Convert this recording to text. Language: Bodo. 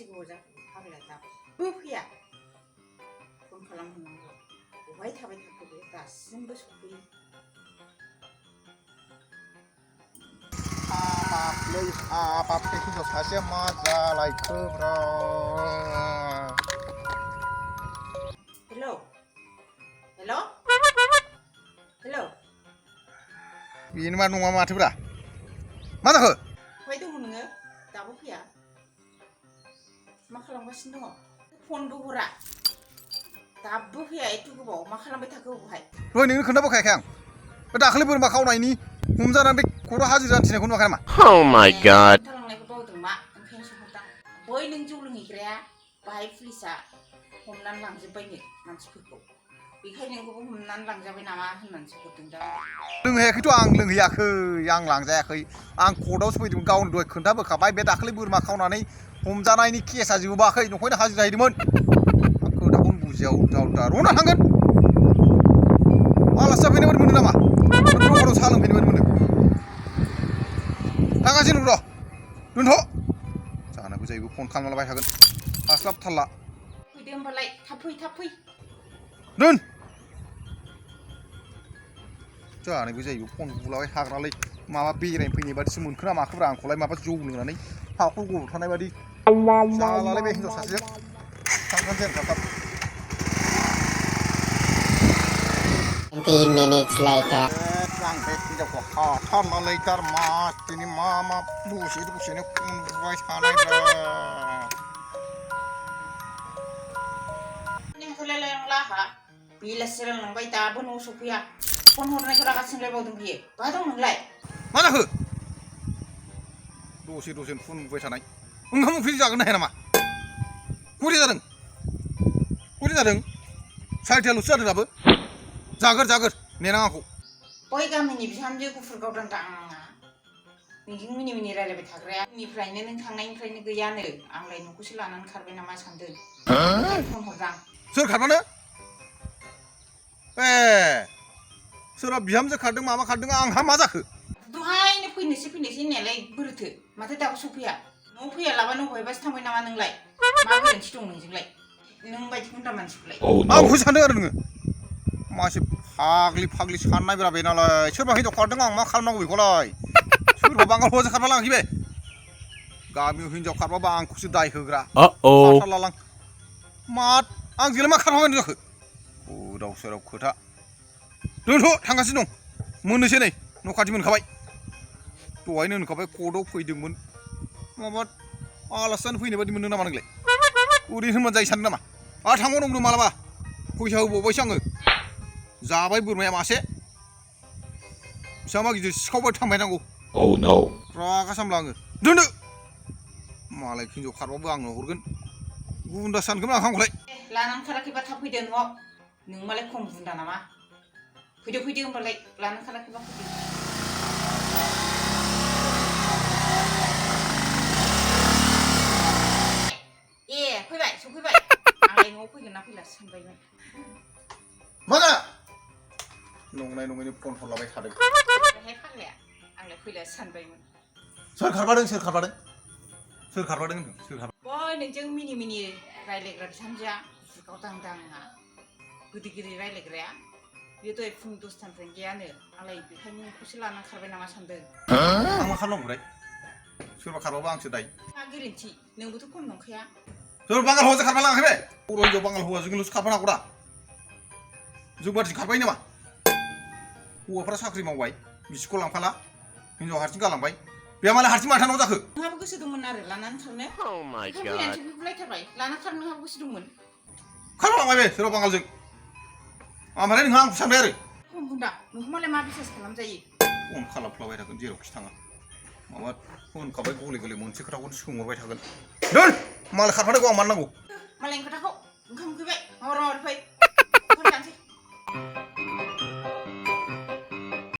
बेसे गोबाव जाखो हाबाया दाबो फैया फन खालामहरनांगौ बबेहाय थाबाय थाखो बे दासिमबो सफैयो हाबाबलै हिनजाव सासेया मा जालायखोब्रा हेलौ हेलौ हेलौ बेनो मा नङा माथोब्रा मा जाखो बहाय दङ नोङो दाबो फैया मा खालामगासिनो दङ फनबो हरा दाबो फैया एथ' गोबाव मा खालामबाय थाखो बहाय दहाय नोंनो खोन्थाबोखायाखै आं बे दाखालि बोरमा खावनायनि हमजानानै बे खर' हाजिरा थिनायखौ नुवाखै नामा Oh my god. खोन्थालांनायखौ बावदों मा ओंखायनो सोंहरदां बै नों जौ लोंहैग्राया बाहाय पुलिसा हमनानै लांजोब्बायनो मानसिफोरखौ बेखायनो नोंखौबो हमनानै लांजाबाय नामा होननानैसो हरदों दा लोंहैयाखैथ' आं लोंहैयाखै आं लांजायाखै आं कर्टआवसो फैदोंमोन गावनो दहाय खोन्थाबोखाबाय बे दाखालि बोरमा खावनानै हमजानायनि केसा जोबाखै नंखायनो हाजिरा हैदोंमोन आं खोथाखौनो बुजिया उल्था उल्था र'ना थांगोन आलासि जाफैनाय बायदि मोनदों नामा दखानाव साहा लोंफैनाय बायदि मोनदों थांगासिनो र' दोनथ' जानोबो जायो फन खालामलाबाय थागोन हास्लाबथारला फैदो होमबालाय थाब फै दोन जानोबो जायो फन बुलाबाय थाग्रालाय माबा बेरायनो फैनाय बादिसो मोनखो ना माखोब्रा आंखौलाय माबा जौ लोंनानै हाखर गब'ब थानाय बादि जालालै बे हिनजाव सासेजों थांगोनसै आं थाब 20 minutes later. आं बे हिनजावखौ हाथारनानै गारमा दिनै मा दसेनो फन बुबाय थानायब्रा नोंखौलायलांला आहा बेलासि रायलांबाय दाबो न'आव सफैया फन हरनायखौ रागा सोंलायबावदों बियो बहा दं नोंलाय मा जाखो दसेनो फन बुबाय थानाय ओंखाम ओंख्रि जागोन हाया नामा खरै जादों सारिथाल'सो जादों दाबो जागोर नेनां आंखौ बै गामिनि बिहामजो गुफुर गावदां आंना नोंजों मिनि रायलायबाय थाग्राया आंनिफ्रायनो नों थांनायनिफ्रायनो गैयानो आंलाय न'खौसो लानानै खारबाय नामा सानदों फन हरदां सोर खारबानो ए सोरबा बिहामजो खारदों माबा खारदों आंहा मा जाखो दहायनो फैनोसै होननायालाय बोरैथो माथो दाबो सफैया न'आव फैयालाबानो बहायबासो थांबाय नामा नोंलाय मा गोरोन्थि दं नोंजोंलाय नों बायदि गुन्दा मानसिखौलाय आंखौ सानदों आरो नोङो मासे फाग्लि साननायब्रा बेनालाय सोरबा हिनजाव खारदों आं मा खालामनांगौ बेखौलाय सोरबा बांगाल हौवाजों खारबा लाङाखै बे गामियाव हिनजाव खारबाबा आंखौसो दाय होग्रा खारथारलालां मा आंजोंलाय मा खारफाबाय जाखो गोदाव सोराव खोथा दोनथ' थांगासिनो दं मोननोसै नै न' खाथि मोनखाबाय दहायनो होनखाबाय कर्टआव फैदोंमोन माबा आलासि जानो फैनाय बायदि मोनदों नामा नोंलाय ओरैनो होनबानो जायो सानदों नामा आरो थांबावनांगौ मालाबा फैसा होबावबायसो आङो जाबाय बोरमाया मासे बिसिबांबा गिदिर सिखावबाय थांबायनांगौ रागा सामला आङो दोनदो मालाय हिनजाव खारबाबो आंनो हरगोन गुन्दा सानखोमोन आं आंखौलाय लानानै खाराखैबा थाब फैदो न'आव नों मालाय खम गुन्दा नामा फैदो होमबालाय लानानै खाराखैबा फैदो ए फैबाय सफैबाय आंलाय न'आव फैगोन ना फैलासो सानबायमोन मा जा नङैनो फन हरलाबाय थादों ओरैहाय फाग्लाया आंलाय फैलासो सानबायमोन सोर खारबादों बै नोंजों मिनि रायलायग्रा बिहामजोआ जुगाव दांदाङा गोदै रायलायग्राया बेयो दहाय फुंनि 10थानिफ्रायनो गैयानो आंलाय बेखायनो नोंखौसो लानानै खारबाय नामा सानदों आं मा खालामनांगौ सोरबा खारबाबा आंसो दाय मा गोरोन्थि नोंबोथ' खम नंखाया सोर बांगाल हौवाजों खारबा लाङाखै बे बर' हिनजाव बांगाल हौवाजोंल'सो खारफानो हागौ दा जों बादि खारबाय नामा हौवाफ्रा साख्रि मावबाय बिसिखौ लांफाला हिनजाव हारसिं गालांबाय बे मालाय हारसिं माथानाव जाखो नोंहाबो गोसो दंमोन आरो लानानै खारनो Oh my बेखौ god. फैनानैसो बिबुलायथारबाय लानानै खारनो नोंहाबो गोसो दंमोन खारलांबाय बे सोरबा बांगालजों ओमफ्राय नोंहा आंखौ सानबाय आरो खम बुन्दा नोंखौ मालाय मा बिसास खालामजायो फन खालामफ्लाबाय थागोन जेरावखि थाङा माबा होनखाबाय गले मोनसे खोथाखौनो सोंहरबाय थागोन दोन मालाय खारफानायखौ आं मानो नांगौ मालायनि खोथाखौ ओंखाम उखैबाय माबार फै